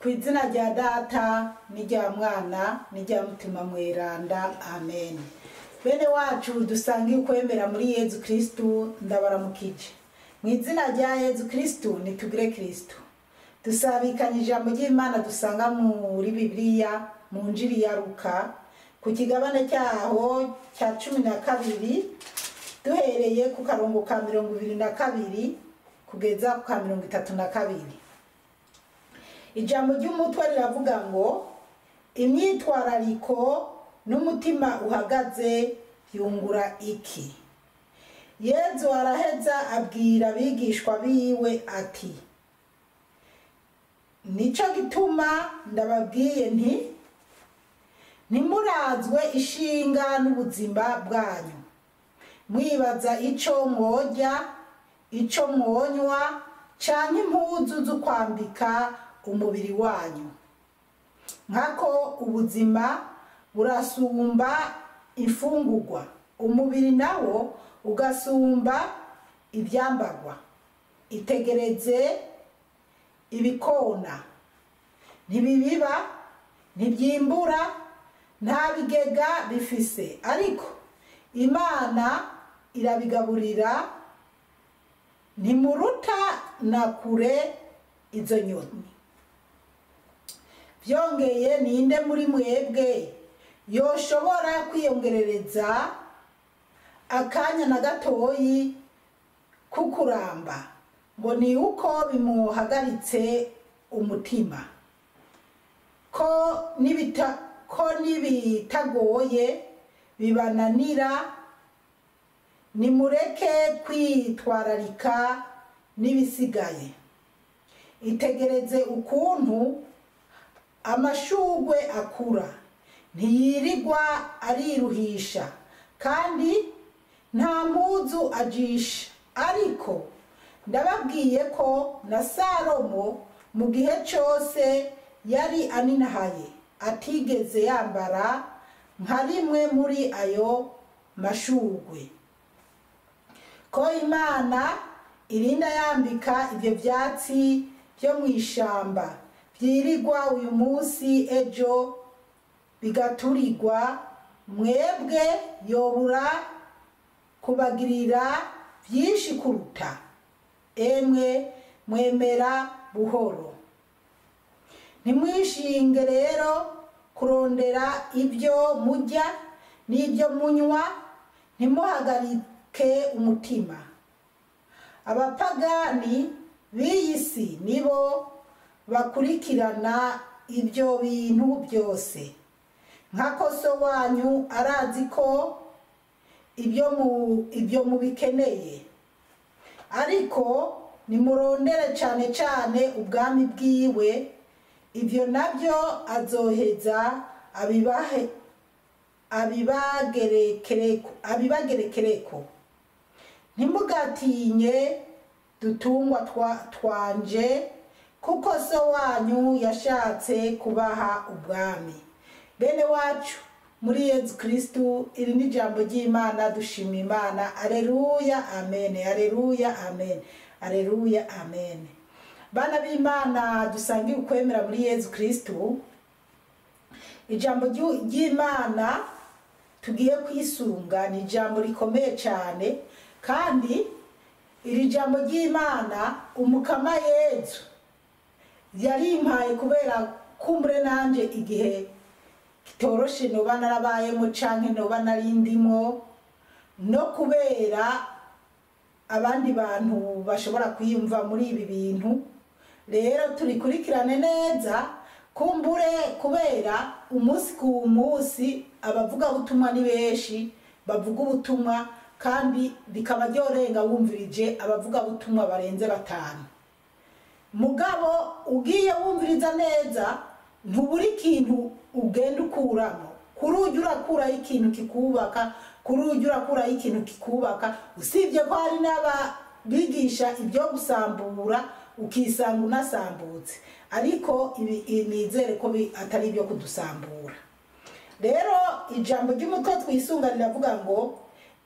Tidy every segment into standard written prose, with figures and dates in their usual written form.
Ku izina rya Data n'irya Mwana n'irya Mutima Mweranda, amen. Bene wacu dusangiye ukwemera muri Yezu Kristu, ndabaramukije mu izina rya Yezu Kristu. Nitugire Kristu. Dusabikanye ijambo ry'Imana dusanga muri Bibiliya mu Njiri ya Luka, ku kigabane cyaho cya 12, duhereye ku karongo ka 22 kugeza ku ka 32. Ijambo ry'umutwe riravuga ngo: "Imyitwarariko n'umutima uhagaze yungura iki?" Yezu araheza abwira abigishwa biwe ati: "Nico gituma ndababwiye nti: ntimurazwe ishinga n'ubuzima bwanyu, mwibaza ico mworya, ico mwonywa, canke impuzu zo kwambika umubiri wanyu. Nkako ubuzima burasumba imfungurwa, umubiri nawo ugasumba ivyambarwa. Itegereze ibikona: ntibibiba, ntibyimbura, nta bigega bifise, ariko Imana irabigaburira. Ntimuruta na kure izo nyoni? Vyongeye, ninde muri mwebwe yoshobora kwiyongerereza akanya na gatoyi kukuramba, ngo ni uko bimuhagaritse umutima? Ko n'ibitagoye bibananira, nimureke kwitwararika n'ibisigaye. Itegereze ukuntu amashugwe akura: ntiyirirwa ariruhisha, kandi nta mpuzu ajisha. Ariko ndababwiye ko na Salomo mu gihe cose yari aninahaye atigeze yambara nka rimwe muri ayo mashugwe. Ko Imana irinda yambika ivyo vyatsi vyo mw'ishamba, vyirirwa uyu munsi, ejo bigaturirwa, mwebwe yobura kubagirira vyinshi kuruta, emwe mwemera buhoro? Ntimwishinge rero kurondera ibyo murya n'ibyo munywa, ntimuhagarike umutima. Abapagani b'iyi si nibo bakurikirana ibyo bintu byose. Nkako So wanyu arazi ko ibyo mubikeneye. Ariko nimurondere cane cane ubwami bwiwe, ibyo nabyo azoheza abibahe, abibagerekereko. Ntimugatinye, dutungwa twanje, kuko So wanyu yashatse kubaha ubwami." Bene wacu muri Yezu Kristu, iri ni ijambo ry'Imana. Dushima Imana. Aleluya, amen. Aleluya, amen. Aleluya, amen. Bana b'Imana dusangiye ukwemera muri Yezu Kristu, ijambo ry'Imana tugiye kwisunga ni ijambo rikomeye cyane, kandi iri jambo ry'Imana Umukama Yezu yarimpaye kubera kumbure nanje igihe kitoroshe noba narabayemo canke noba narindimo, no kubera abandi bantu bashobora kwiyumva muri ibi bintu. Rero turikurikirane neza, kumbure kubera umunsi ku munsi abavuga ubutumwa ni benshi, bavuga ubutumwa kandi bikaba ryorenga wumvirije abavuga ubutumwa barenze batanu. Mugabo ugiye wumviriza neza, ntubura ikintu ugenda ukuramo. Kuri ujya urakuraho ikintu kikubaka, kuri ujya urakuraho ikintu kikubaka, usibye ko hari n'ababigisha ibyo gusambura, ukisanga unasambutse. Ariko ibi nizere ko atari ibyo kudusambura. Rero ijambo ry'umutwe twisunga riravuga ngo: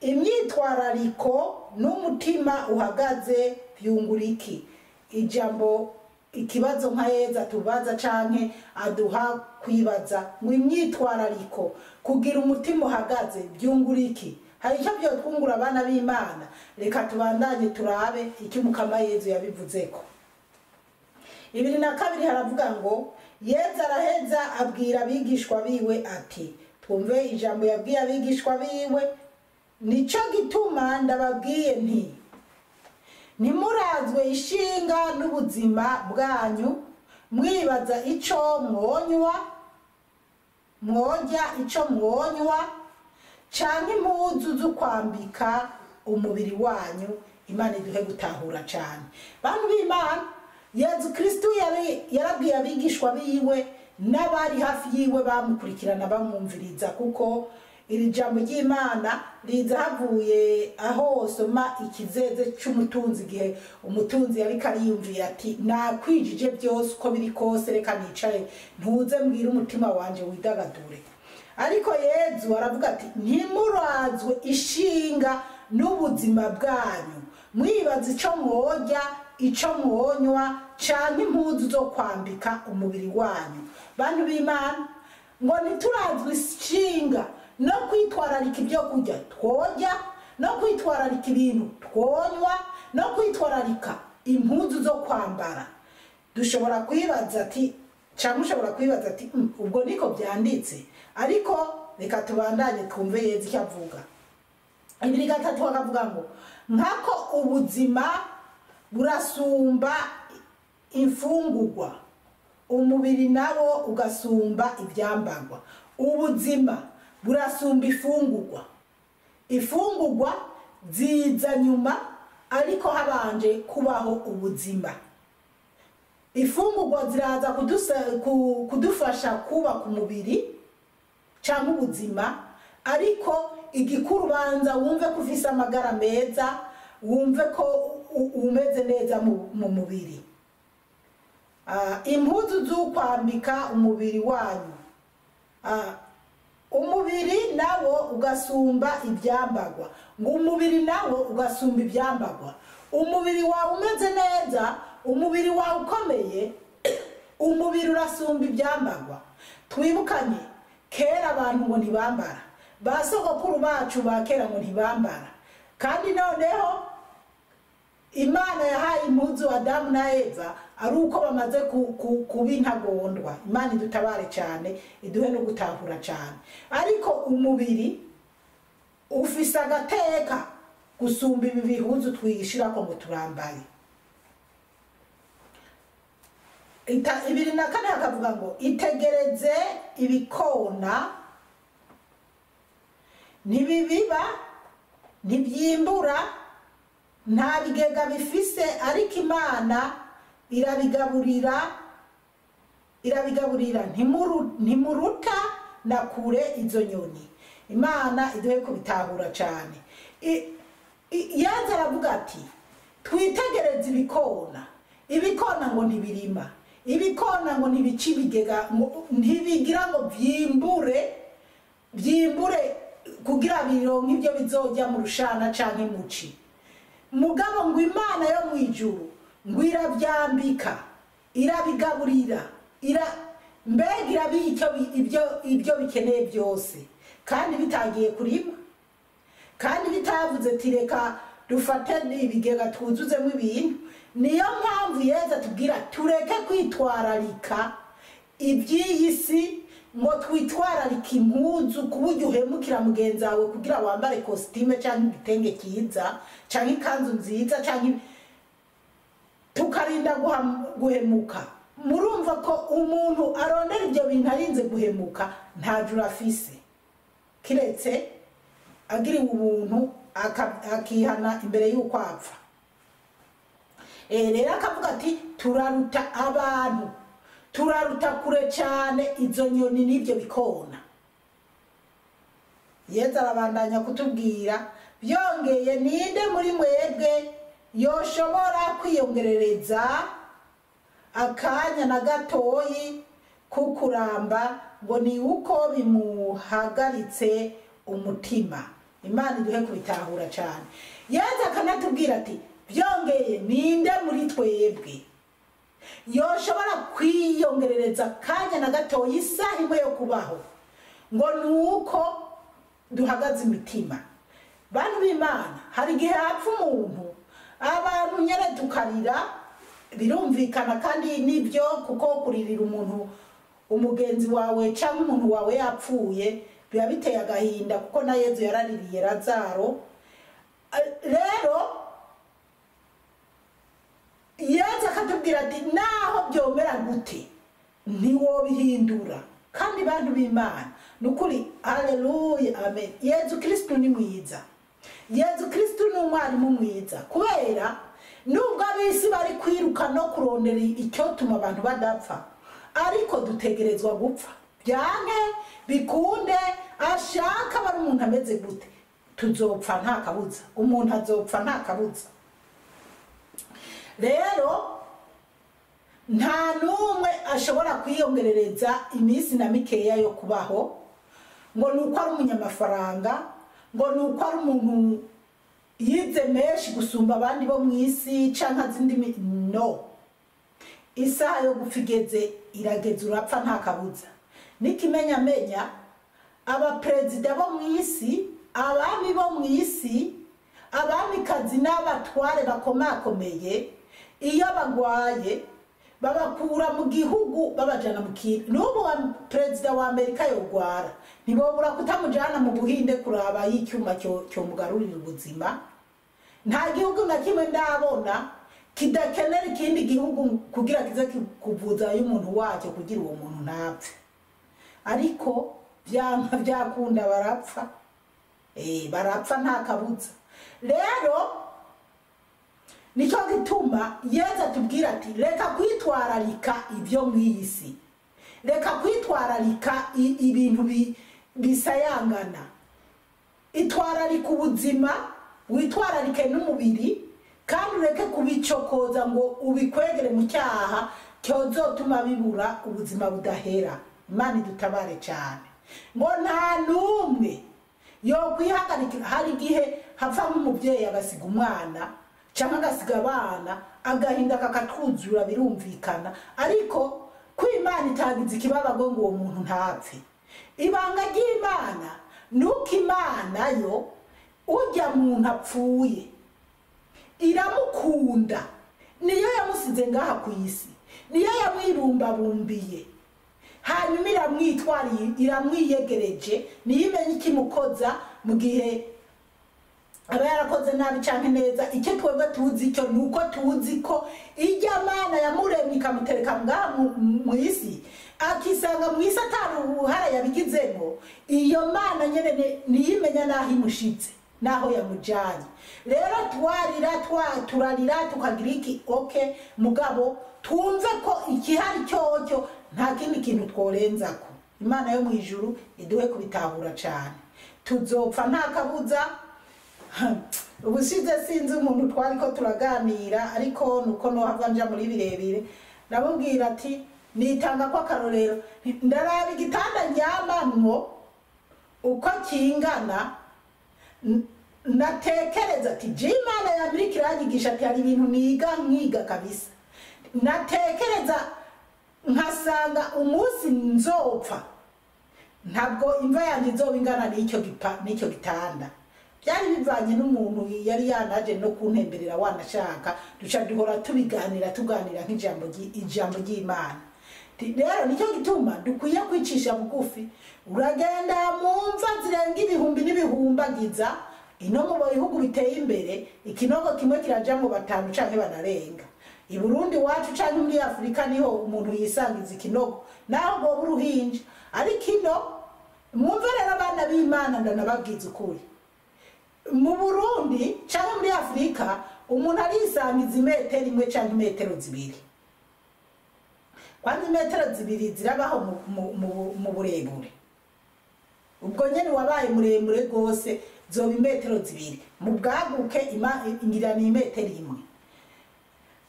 "Imyitwarariko n'umutima uhagaze byungura iki?" Ijambo Ikibazo nka Yezu atubaza canke aduha kwibaza ngo imyitwarariko kugira umutima uhagaze byungura iki? Hari icyo byotwungura abana b'Imana? Reka tubandanye turabe icyo Umukama Yezu yabivuzeko. 22 haravuga ngo Yezu araheza abwira abigishwa biwe ati, twumve ijambo yabwiye abigishwa biwe, nico gituma ndababwiye nti ntimurazwe ishinga n'ubuzima bwanyu mwibaza ico mwonywa mworya ico mwonywa canke impuzu zo kwambika umubiri wanyu. Imana iduhe gutahura cane. Bantu b'Imana, Yezu Kristu yarabwiye abigishwa biwe n'abari hafi yiwe bamukurikirana bamwumviriza, kuko iri jambo ry'Imana riza havuye aho usoma ikizeze c'umutunzi, igihe umutunzi yariko ariyumvira ati nakwijije byose uko biri kose, reka nicare ntuze mbwire umutima wanje widagadure. Ariko Yezu aravuga ati ntimurazwe ishinga n'ubuzima bwanyu mwibaza ico mworya ico mwonywa canke impuzu zo kwambika umubiri wanyu. Bantu b'Imana, ngo ntiturazwe ishinga no kwitwararika ibyo kurya tworya, no kwitwararika ibintu twonywa, no kwitwararika impuzu zo kwambara. Dushobora kwibaza ati, cyangwa ushobora kwibaza ati ubwo niko byanditse, ariko reka tubandanye twumve Yezu icyo avuga. 23 akavuga ngo nkako ubuzima burasumba imfungurwa, umubiri nawo ugasumba ibyambagwa. Ubuzima burasumba ifungurwa, ifungurwa ziza nyuma, ariko habanje kubaho ubuzima. Ifungurwa ziraza kudufasha kubaka umubiri cyangwa ubuzima, ariko igikuru banza wumve ko ufise amagara meza, wumve ko umeze neza mu mubiri. Impuzu z'ukwambika umubiri wanyu, umubiri nawo ugasumba ibyambagwa. Ngo umubiri nawo ugasumba ibyambagwa. Umubiri wawe umeze neza, umubiri wawe ukomeye, umubiri urasumba ibyambagwa. Twibukanye kera abantu ngo ntibambara, ba sogokuru bacu ba kera ngo ntibambara, kandi noneho Imana yahaye impuzu Adamu na Eva ari uko bamaze kuba intagondwa. Imana idutabare cyane, iduhe no gutahura cyane. Ariko umubiri ufise agateka gusumba ibi bihuzu twishirako ngo turambaye. 24 hakavuga ngo itegereze ibikona ntibibiba ntibyimbura nta bigega bifise, ariko Imana irabigaburira, irabigaburira, ntimuruta na kure izo nyoni. Imana iduhe kubitahura cyane. Yaza aravuga ati twitegereze ibikona, ibikona ngo ntibirima, ibikona ngo ntibica ibigega, ntibigira ngo byimbure kugira bironke ibyo bizojya mu rushana canke muci. Mugabo ngo Imana yo mu ijuru ngo irabyambika, irabigaburira, mbega irabiha ibyo bikeneye byose, kandi bitagiye kurima, kandi bitavuze ati reka dufate ibigega twuzuzemo ibintu. Niyo mpamvu Yezu atubwira tureke kwitwararika iby'iyi si, ngo twitwararike impuzu ku buryo uhemukira mugenzi wawe kugira wambare kositime cyangwa igitenge cyiza cyangwa ikanzu nziza, cyangwa tukarinda guhemuka. Murumva ko umuntu arondera ibyo bintu arinze guhemuka nta juru afise, kiretse agiriwe ubuntu akihana imbere y'uko apfa. Rero akavuga ati turaruta abantu, turaruta kure cyane izo nyoni n'ibyo bikona. Yezu arabandanya kutubwira, byongeye ninde muri mwebwe yoshobora kwiyongerereza akanya na gatoyi kukuramba ngo ni uko bimuhagaritse umutima. Imana iduhe kubitahura cyane. Yezu akanatubwira ati byongeye ninde muri twebwe yoshobora kwiyongerereza akanya na gatoya, isaha imwe yo kubaho, ngo ni uko duhagaze imitima. Bantu b'Imana, hari igihe hapfa umuntu, abantu nyene tukarira, birumvikana kandi nibyo, kuko kuririra umuntu umugenzi wawe cyangwa umuntu wawe yapfuye biba biteye agahinda, kuko na Yezu yaraririye Lazaro. Rero Yezu akatubwira ati naho byomera gute ntiwobihindura. Kandi bantu b'Imana, nukuri, haleluya, amen. Yezu Kristu ni mwiza, Yezu Kristu ni umwarimu mwiza, kubera nubwo ab'isi bari kwiruka no kurondera icyotuma abantu badapfa, ariko dutegerezwa gupfa byanke bikunde, ashaka bari umuntu ameze gute, tuzopfa nta kabuza, umuntu azopfa nta kabuza. Rero nta n'umwe ashobora kwiyongerereza iminsi na mikeya yo kubaho, ngo ni uko ari umunyamafaranga, ngo ni uko ari umuntu yize menshi gusumba abandi bo mu isi canke zindi. No, isaha yo gupfa igeze, irageze, urapfa nta kabuza. N'ikimenyamenya, abaperezida bo mu isi, abami bo mu isi, abamikazi n'abatware bakomakomeye, iyo bagwaye babakura mu gihugu babajana mu kindi. N'ubu perezida wa Amerika yogwara, ntibobura kutamujana mu Buhinde kuraba y'icyuma cyomugarurira ubuzima. Nta gihugu na kimwe ndabona kidakenera ikindi gihugu kugira kize kuvuza y'umuntu wacyo, kugira uwo muntu ntapfe. Ariko byanka byakunda barapfa, barapfa nta kabuza. Rero nicyo gituma Yezu atubwira ati reka kwitwararika ibyo mu iyi si, reka kwitwararika ibintu bisayangana, itwararika ubuzima, witwararike n'umubiri, kandi ureke kubicokoza ngo ubikwegere mu cyaha cyozotuma bibura ubuzima budahera. Imana idutabare cyane. Ngo nta n'umwe yo kwihagarikira. Hari igihe hapfa nk'umubyeyi agasiga umwana cyangwa agasiga abana, agahinda kakatwuzura, birumvikana. Ariko ko Imana itagize ikibabago ngo uwo muntu ntapfe, ibanga ry'Imana nuko Imana yo ujya muntu apfuye iramukunda, niyo yamusize ngaha ku isi, niyo yamwibumbabumbiye, hanyuma iramwitwariye, iramwiyegereje, niyo imenya ikimukoza mu gihe aba yarakoze nabi canke neza. Icyo twebwe tuzi icyo ni uko tuzi ko ijya Mana yamuremye ikamutereka ngaha mu isi, akisanga mu isi atari uruhara yabigizemo, iyo Mana nyene niyo imenya n'aho imushitse naho yamujanye. Rero twarira, turarira, tukagira iki, okay, mugabo twumve ko ikihari cyocyo nta kindi kintu tworenzako. Imana yo mu ijuru iduhe kubitahura cyane. Tuzopfa nta kabuza. Ubushize sinzi umuntu twari ko turaganira, ariko nuko no hava nja muri birebire, ndamubwira ati nitanga ko akarorero, ndaraba igitanda ndyamamwo uko kingana, natekereza ati Imana y'Amerika iranyigisha ati hari ibintu niga nkiga kabisa, natekereza nkasanga umunsi nzopfa ntabwo imva yanjye izoba ingana n'icyo gitanda. Byari bivanye n'umuntu yari yanaje no kuntemberera wanashaka, duca duhora tubiganira, tuganira nk'ijambo ijambo ry'Imana. Rero nicyo gituma dukwiye kwicisha bugufi. Uragenda mu mva zirenga ibihumbi n'ibihumbagiza ino mu bihugu biteye imbere, ikinogo kimwe kiraja mu 5 canke banarenga. I Burundi wacu canke muri Afrika niho umuntu yisangiza ikinogo, naho ngo uruhinja. Ariko ino mwumve rero abana b'Imana, ndanababwiza ukuri, mu Burundi canke muri Afrika umuntu arisangiza imetero imwe canke imetero 2. Kwanza imetero 2 zirabaho mu burebure, ubwo nyene wabaye muremure gose zoba imetero 2, mu bwaguke ingira ni imetero 1.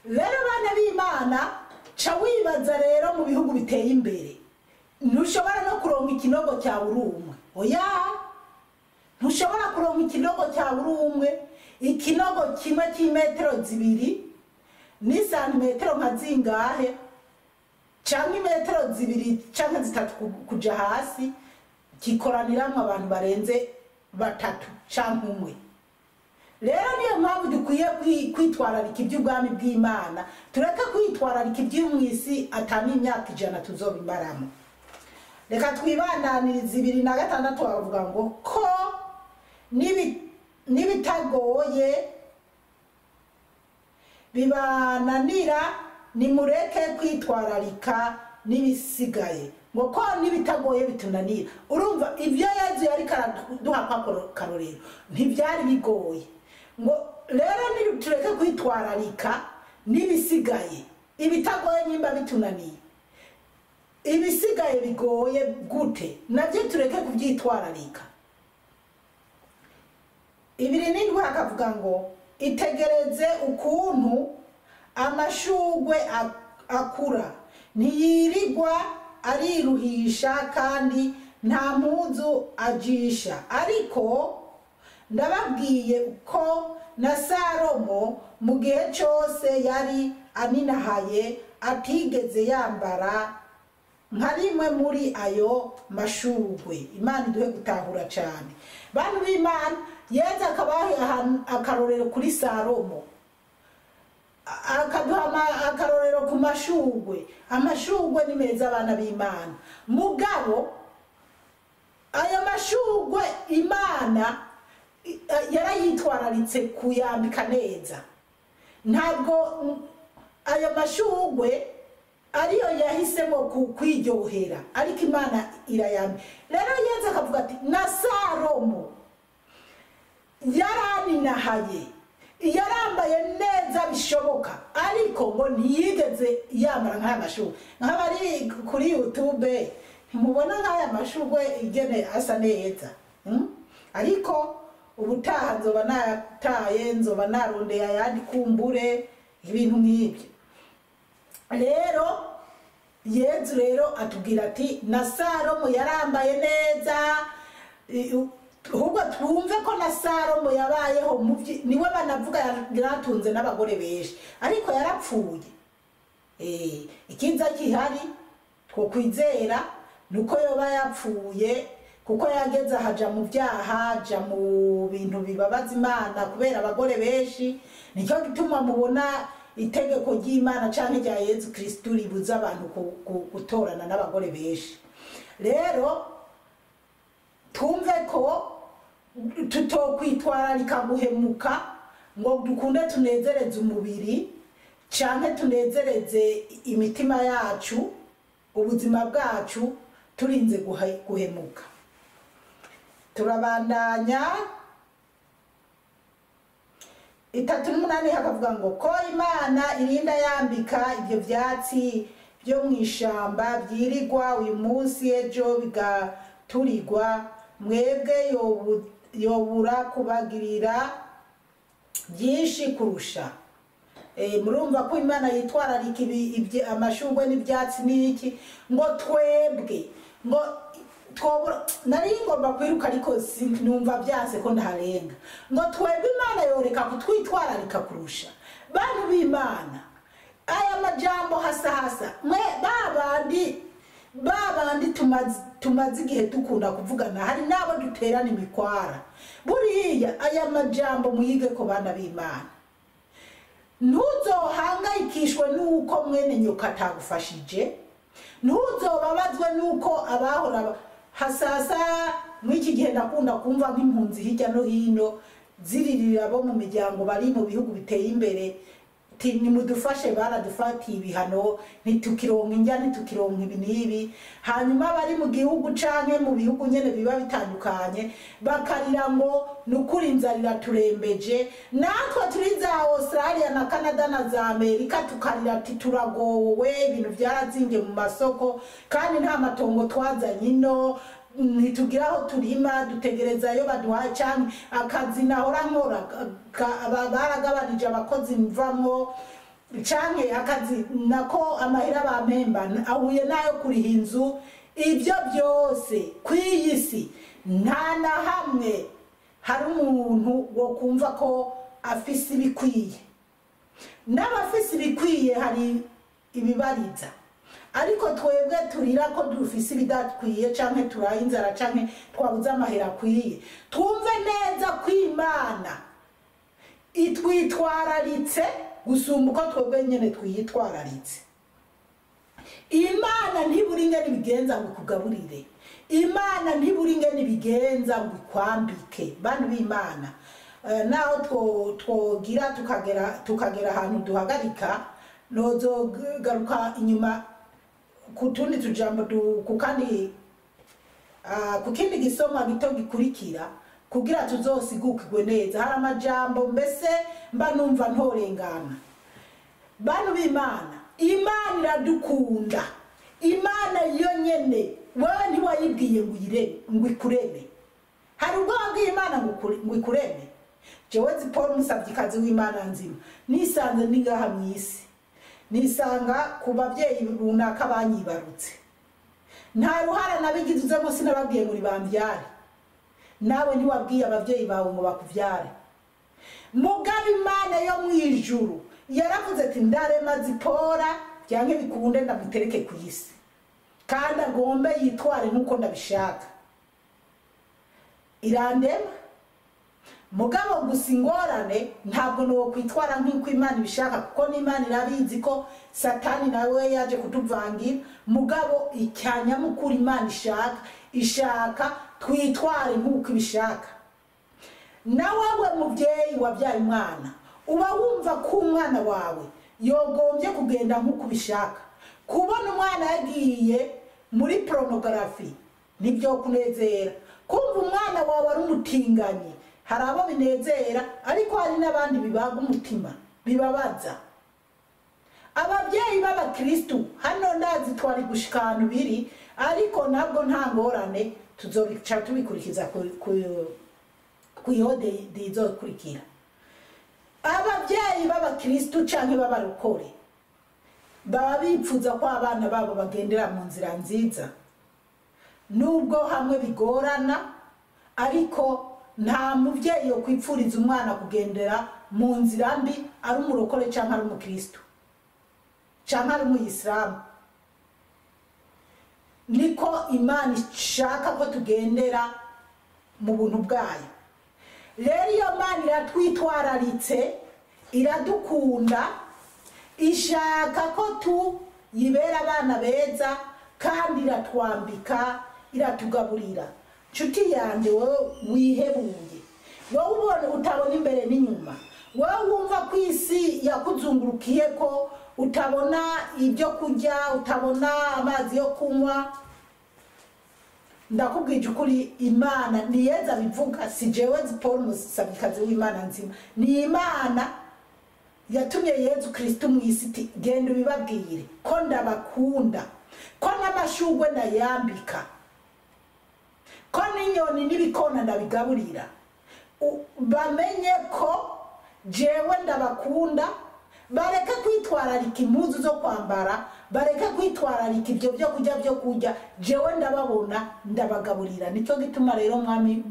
Rero bana b'Imana, ca wibaza rero mu bihugu biteye imbere ntushobora no kuronka ikinogo cya urumwe. Oya, ntushobora kuronka ikinogo cya urumwe. Ikinogo kimwe cy'imetero 2 ni santimetero nka zingahe? cyangwa imetero 2 cyangwa 3 kuja hasi, gikoraniramwo abantu barenze 3 cyangwa 1. Rero niyo mpamvu dukwiye kwitwararika iby'ubwami bw'Imana, tureke kwitwararika iby'umwisi atani imyaka 100 tuzobimaramo. Reka twibandanirize 26 bavuga ngo ko nibitagoye bibananira, nimureke kwitwararika n'ibisigaye. Ngo ko nibitagoye bitunanira. Urumva ibyo Yezu yari karaduha karorero ntibyari bigoye. Ngo rero tureke kwitwararika n'ibisigaye, ibitagoye nyimba bitunaniye, ibisigaye bigoye gute nabyo tureke kubyitwararika. 27 akavuga ngo itegereze ukuntu amashugwe akura, ntiyirigwa ariruhisha kandi nta mpuzu ajisha, ariko ndababwiye ko na Salomo mu gihe cyose yari aninahaye atigeze yambara nka rimwe muri ayo mashugwe. Imana iduhe gutahura cyane. Bantu b'Imana, Yezu akabaha akarorero kuri Salomo, akaduha akarorero ku mashugwe. Amashugwe ni meza abana b'Imana, mugabo ayo mashugwe Imana yarayitwararitse kuyambika neza. Ntabwo ayo mashugwe ariyo yahisemo kwiryohera, ariko Imana irayambika. Rero Yezu akavuga ati na Salomo yaraninahaye, yarambaye neza bishoboka, ariko ngo ntiyigeze yambara nk'aya mashugwe. Nk'abari kuri YouTube ntimubona nk'aya mashugwe igene asa neza, ariko ubutaha nzoba nataye, nzoba narondeye ayandi kumbure, ibintu nk'ibyo. Rero Yezu rero atubwira ati na Salomo yarambaye neza. Ahubwo twumve ko na Salomo yabayeho, niwe banavuga yaratunze n'abagore benshi, ariko yarapfuye. Ikiza gihari twokwizera nuko yoba yapfuye, kuko yageze ahaja mu byaha, aja mu bintu bibabaza Imana kubera abagore benshi. Nicyo gituma mubona itegeko ry'Imana canke rya Yezu Kristo ribuza abantu gutorana n'abagore benshi. Rero twumve ko tutokwitwararika guhemuka ngo dukunde tunezereze umubiri canke tunezereze imitima yacu, ubuzima bwacu, turinze guhemuka. Turabandanya 38 hakavuga ngo ko Imana irinda yambika ibyo byatsi byo mwishamba byirigwa uyu munsi ejo bigaturirwa, mwebwe yobura kubagirira byinshi kurusha. Murumva ko Imana yitwararika amashugwe n'ibyatsi n'iki, ngo twebwe ngo twobura. Nari ngomba kwiruka ariko numva byanse ko ndaharenga. Ngo twebwe Imana yoreka kutwitwararika kurusha. Bantu b'Imana, aya majambo hasa hasa mwe babandi tumaze igihe dukunda kuvugana, hari nabo duterana imikwara. Buriya aya majambo muyige ko bana b'Imana. Ntuzohangayikishwe nuko mwene nyoka atagufashije, ntuzobabazwe nuko abahora hasasa. Mw'iki gihe ndakunda kumva nk'impunzi hirya no hino ziririra bo mu miryango bari mu bihugu biteye imbere, nimudufashe baradufatiye ibihano, ntitukironka indya, ntitukironka ibi n'ibi. Hanyuma bari mu gihugu canke mu bihugu nyene biba bitandukanye bakarira ngo nukuri inzara iraturembeje. Natwe turi za Australia na Canada na za Amerika tukarira ati turagowe, ibintu byarazinge mu masoko kandi nta matongo twazanye ino, ntitugira aho turima, dutegereza ayo baduhaye, canke akazi nahora nkora baragabanije abakozi mvamwo, canke akazi nako amahera bampemba ahuye nayo kuriha inzu. Ibyo byose kw'iyi si nta na hamwe hari umuntu wo kumva ko afise ibikwiye. N'abafise ibikwiye hari ibibariza, Ariko twebwe turira ko dufise ibidakwiye, canke turaye inzara, canke twabuze amahera akwiye. Twumve neza ko Imana itwitwararitse gusumba uko twebwe nyene twiyitwararitse. Imana ntibura ingene ibigenza ngo ikugaburire. Imana ntibura ingene ibigenza ngo ikwambike. Bantu b'Imana, naho twogira tukagera ahantu duhagarika, nozogaruka inyuma ku tundi tujambo ku kindi gisomwa gito gikurikira, kugira tuzosigukirwe neza. Hari amajambo mbese mba numva ntorengana. Bantu b'Imana, Imana iradukunda. Imana yo nyene wewe ntiwayibwiye ngo uyireme, ngo ikureme. Hari ubwo wabwiye Imana ngo ikureme? Jewe Paul umusavyikazi w'Imana nzima, nisanze ndi ngaha mw'isi, nisanga ku bavyeyi runaka banyibarutse. Nta ruhara nabigize, uze munsi nababwiye ngo bambyare. Nawe ntiwabwiye abavyeyi bawe ngo bakuvyare. Mugabo Imana yo mw'ijuru yaravuze ati ndarema Zipora byanke bikunde ndamutereke ku isi, kandi agombe yitware nkuko ndabishaka. Irandema. Mugabo gusa ingorane ntabwo no kwitwara nk'uko Imana ibishaka, kuko n'Imana irabizi ko Satani nawe yaje kutuvangira. Mugabo icyanyamukuru Imana ishaka twitware nk'uko ibishaka. Nawe we muvyeyi wabyaye umwana, uba wumva ko umwana wawe yogombye kugenda nk'uko ubishaka. Kubona umwana yagiye muri pornography nibyo kunezera. Kumva umwana wawe ari umutinganyi, hari abo binezera, ariko hari n'abandi bibaga umutima, bibabaza. Ababyeyi b'abakristu hano ndazi twari gushika ahantu biri, ariko nabwo nta ngorane, tuzobica tubikurikiza ku ihode rizokurikira. Ababyeyi b'abakristu canke b'abarokore baba bipfuza ko abana babo bagendera mu nzira nziza, nubwo hamwe bigorana, ariko nta muvyeyi yo kwipfuriza umwana kugendera mu nzira mbi, ari umurokore canke ari umukristu canke ari umuyisilamu. Niko Imana ishaka ko tugendera mu buntu bwayo. Rero iyo Mana iratwitwararitse, iradukunda, ishaka ko tuyibera abana beza, kandi iratwambika, iratugaburira. Nshuti yanje, wowe wihebuye, wowe ubona utabona imbere n'inyuma, wowe wumva ko isi yakuzungurukiye, ko utabona ibyo kurya, utabona amazi yo kunywa, ndakubwije ukuri, Imana ni Yeza bivuga, si jewe Paul umusabikazi w'Imana nzima. Ni Imana yatumye Yezu Kristo mw'isi iti genda ubibabwire ko ndabakunda, ko n'amashugwe ndayambika, ko n'inyoni n'ibikona ndabigaburira. Bamenye ko jewe ndabakunda, bareke kwitwararika impuzu zo kwambara, bareke kwitwararika ibyo byo kurya byo kurya, jewe ndababona ndabagaburira. Nicyo gituma rero mwami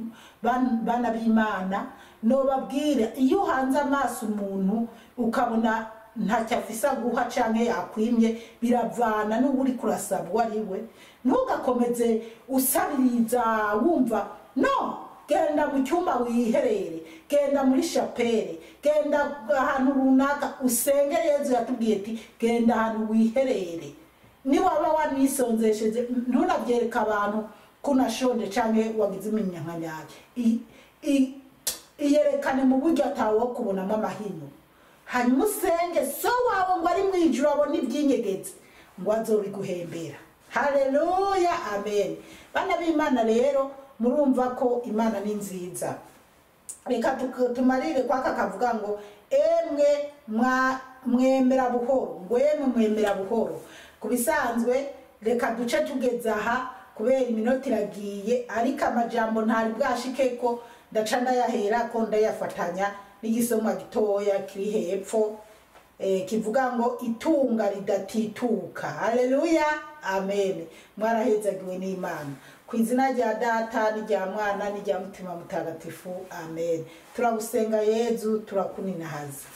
bana b'Imana nobabwira, iyo uhanze amaso umuntu ukabona ntacyo afise aguha canke yakwimye, biravana n'ubu uri kurasaba uwo ari we. Ntugakomeze usabiriza wumva no, genda mu cyumba wiherere, genda muri chapelle, genda ahantu runaka usenge. Yezu yatubwiye ati genda ahantu wiherere. Niwaba wanisonzesheje ntunabyereka abantu ko unashonje canke wagize iminyankanyari, iyerekane mu buryo atawo kubonamo amahino. Hanyuma usenge so wawe ngo ari mwijuru abone ibyinyegetse, ngo azobiguhembera. Haleluya, amen. Bana b'Imana rero murumva ko Imana ni nziza. Reka tumarire kwaka kavuga ngo emwe mwemera buhoro, ngo emwe mwemera buhoro. Kubisanzwe reka duce tugeza aha kubera iminota iragiye, ariko amajambo ntari bwashikeko, ndaca ndayahera ko ndayafatanya n'igisomwa gitoya kiri hepfo, kivuga ngo itunga ridatituka. Haleluya, amen. Mwarahezagiwe n'Imana. Ku izina rya Data n'irya Mwana n'irya Mutima Mutagatifu, amen. Turagusenga Yezu, turakuninahaza.